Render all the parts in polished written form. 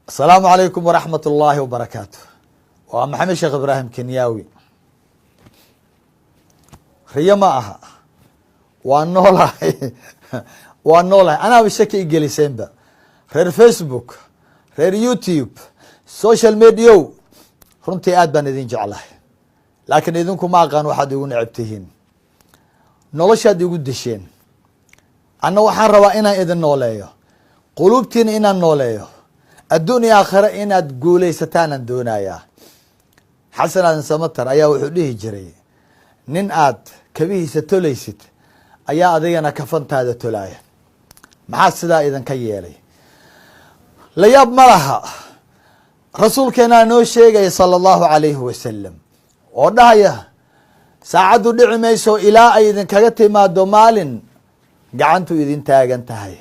Asalaamu calaykum waraxmat ullaahi wabarakaatu. Waa Maxamed Sheekh Ibraahim Kenyaawi. Riyo ma aha, waa noolahay, waa noolahay. Anaaba shaki igeliseenba. Reer Facebook, reer YouTube, social media, runtii aad baan idin jeclahay, laakiin idinku ma aqaan waxaad igu necab tihiin. Noloshaad igu disheen. Anna waxaan rabaa inaan idin nooleeyo, quluubtiina inaan nooleeyo, adduun iyo aakhire inaad guulaysataanaan doonayaa. Xasan Aadan Samatar ayaa wuxuu dhihi jiray, "Nin aad kabihiisa tolaysid ayaa adigana kafantaada tolaaya." Maxaa sidaa idinka yeelay? La yaab ma laha. Rasuulkeenaa noo sheegaya, sala allahu calayhi wasalam, oo dhahaya, "Saacaddu dhici mayso ilaa ay idinkaga timaado maalin gacantu idin taagan tahay.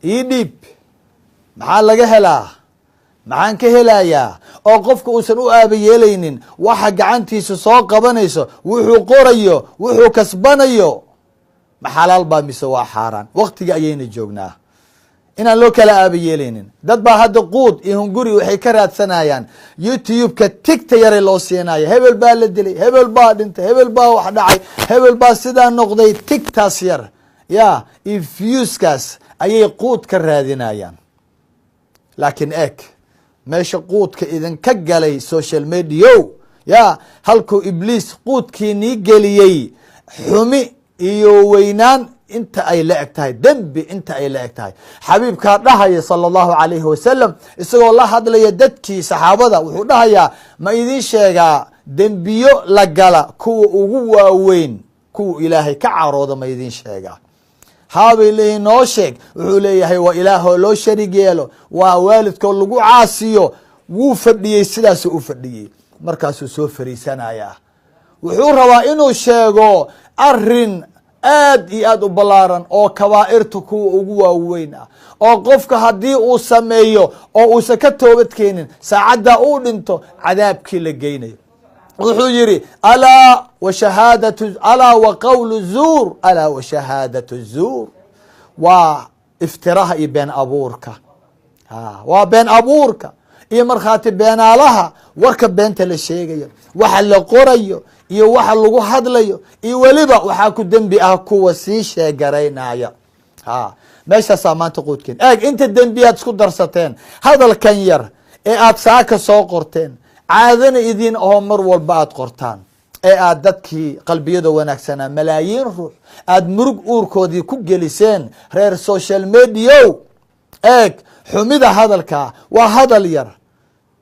Ii dhiib, maxaa laga helaa? Maxaan ka helayaa?" Oo qofka uusan u aaba yeelaynin waxa gacantiisa soo qabanayso, wuxuu qorayo, wuxuu kasbanayo, ma xalaal baa mise waa xaaraan? Waktiga ayayna joognaa inaan loo kala aaba yeelaynin. Dad baa hadda quud iyo hunguri waxay ka raadsanayaan YouTube-ka. Tigta yaray loo siinayo, hebel baa la dilay, hebel baa dhintay, hebel baa wax dhacay, hebel baa sidaa noqday. Tigtaas yar ya iyo viewskaas ayay quud ka raadinayaan. Laakiin eeg meesha quudka idinka galay, social media ya, halkuu Ibliis quudkii geliyey. Xumi iyo weynaan inta ay la eg tahay, dembi inta ay la eg tahay. Xabiibkaa dhahaya, sala allahu calayhi wasalam, isagoo la hadlaya dadkii saxaabada, wuxuu dhahayaa, "Ma idin sheegaa dembiyo la gala kuwa ugu waaweyn, kuwa Ilaahay ka carooda? Ma idin sheegaa?" Haabay leeyihin, "Noo sheeg." Wuxuu leeyahay, "Waa Ilaahoo loo sharig yeelo, waa waalidkoo lagu caasiyo." Wuu fadhiyey, sidaasuu u fadhiyey, markaasuu soo fariisanayaa. Wuxuu rabaa inuu sheego arin aad iyo aad u ballaaran oo kabaa'irta kuwa ugu waaweyn ah, oo qofka haddii uu sameeyo oo uusan ka toobad keenin, saacaddaa uu dhinto cadaabkii la geynayo. Wuxuu yihi, "Alaa wa shahaadatu, alaa wa qawlu zuur, alaa wa shahaadatu zuur." Waa iftiraha iyo been abuurka. Waa been abuurka iyo markhaati beenaalaha, warka beenta la sheegayo, waxa la qorayo iyo waxa lagu hadlayo, iyo weliba waxaa ku dembi ah kuwa sii sheegaraynaya. Ha, meeshaasaa maanta quudkeen. Eeg inta dembi aad isku darsateen hadalkan yar ee aad saaka soo qorteen, caadana idin ahoo mar walba aad qortaan, ee aad dadkii qalbiyada wanaagsanaa, malaayiin ruux, aad murug uurkoodii ku geliseen. Reer social media, eeg xumida hadalkaa. Waa hadal yar.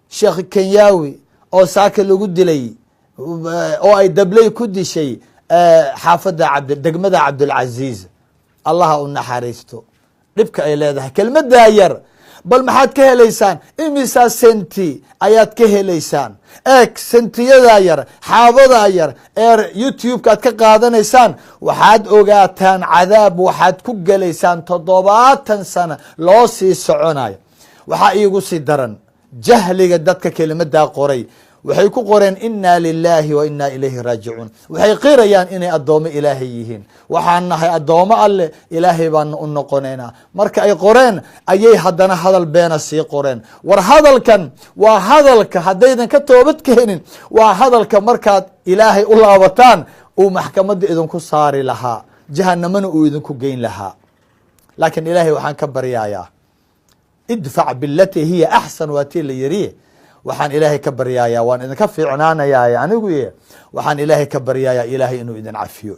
Sheekh Kenyaawi oo saaka lagu dilay, oo ay dabley ku dishay xaafadda cabd degmada Cabdulcaziiz, Allaha u naxariisto. Dhibka ay leedahay kelmaddaa yar, bal maxaad ka helaysaan? Imisaa senti ayaad ka helaysaan? Eeg sentiyadaa yar, xaabadaa yar ee YouTube-ka aad ka qaadanaysaan. Waxaad ogaataan cadaab waxaad ku gelaysaan 70 sano loo sii soconayo. Waxaa iigu sii daran jahliga dadka kelimadaa qoray. Waxay ku qoreen, "Inaa lilaahi wa inaa ilayhi raajicuun." Waxay qirayaan inay addoomo Ilaahay yihiin. "Waxaan nahay addoomo Alleh, Ilaahay baana u noqonaynaa." Marka ay qoreen ayay haddana hadal beena sii qoreen. War hadalkan waa hadalka haddaydan ka toobad keenin, waa hadalka markaad Ilaahay u laabataan uu maxkamadda idinku saari lahaa, jahanamana uu idinku geyn lahaa. Laakiin Ilaahay waxaan ka baryayaa, "Idfac bilatii hiya axsan" waa tii la yiri. Waxaan Ilaahay ka baryayaa, waan idinka fiicnaanayaa anigu, waxaan Ilaahay ka baryayaa Ilaahay inuu idin cafiyo.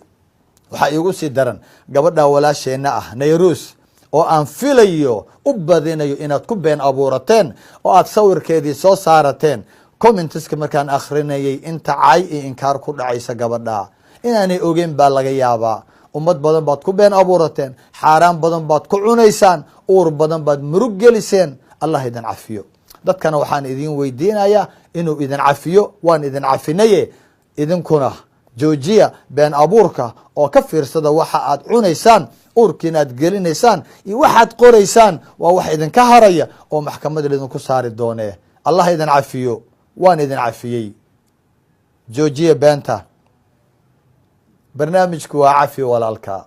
Waxaa iigu sii daran gabadha walaasheenna ah, Nayrus, oo aan filayo, u badinayo inaad ku been abuurateen oo aad sawirkeedii soo saarateen. Commentiska markaan akhrinayay, inta cay iyo inkaar ku dhacaysa gabadha, inaanay ogeyn baa laga yaabaa. Ummad badan baad ku been abuurateen, xaaraan badan baad ku cunaysaan, uur badan baad murug geliseen. Allah idin cafiyo. Dadkana waxaan idin weydiinayaa inuu idin cafiyo. Waan idin cafinaye, idinkuna joojiya been abuurka oo ka fiirsada waxa aad cunaysaan, uurkiina aad gelinaysaan iyo waxaad qoraysaan. Waa wax idinka haraya oo maxkamad idinku saari doonee. Allah idin cafiyo. Waan idin cafiyey. Joojiya beenta. Barnaamijku waa Cafi Walaalka.